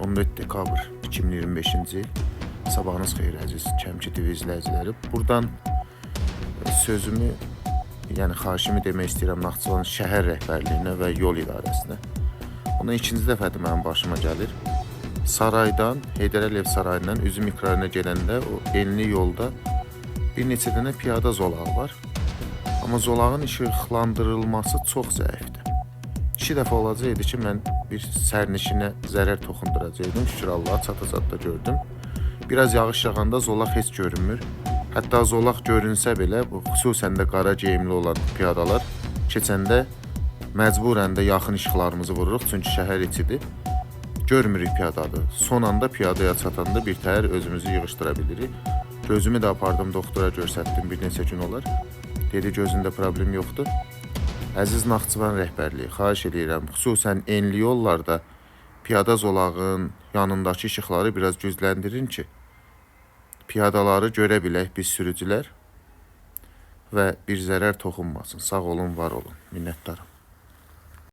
14 dekabr 2025-ci il. Sabahınız xeyir əziz Çəmki TV izləyiciləri. Buradan sözümü, yəni xahişimi demək istəyirəm Naxçıvan şəhər rəhbərliyinə və yol idarəsinə. Bundan ikinci dəfədir mənim başıma gəlir. Saraydan, Heydər Əliyev sarayından üzü mikrorayona gedəndə o enli yolda bir neçə dənə piyada zolağı var. Amma zolağın işıqlandırılması çox zəifdir. İki dəfə olacaqdı ki, mən bir sərnişinə zərər toxunduracaqdım. Şükür Allaha çata-çatda gördüm. Biraz yağış yağanda zolaq heç görünmür. Hətta zolaq görünsə belə, bu xüsusən də qara geyimli olan piyadalar keçəndə məcburən də yaxın işıqlarımızı vururuq, çünki şəhər içidir. Görmürük piyadadır. Son anda piyadaya çatanda bir təhər özümüzü yığışdıra bilirik. Gözümü də apardım doktora göstərdim, bir neçə gün olar. Dedi gözündə problem yoxdur. Əziz Naxçıvan rəhbərliyi, xahiş eləyirəm, xüsusən enli yollarda piyada zolağın yanındakı işıqları biraz gücləndirin ki, piyadaları görə bilək biz sürücülər və bir zərər toxunmasın. Sağ olun, var olun. Minnətdaram.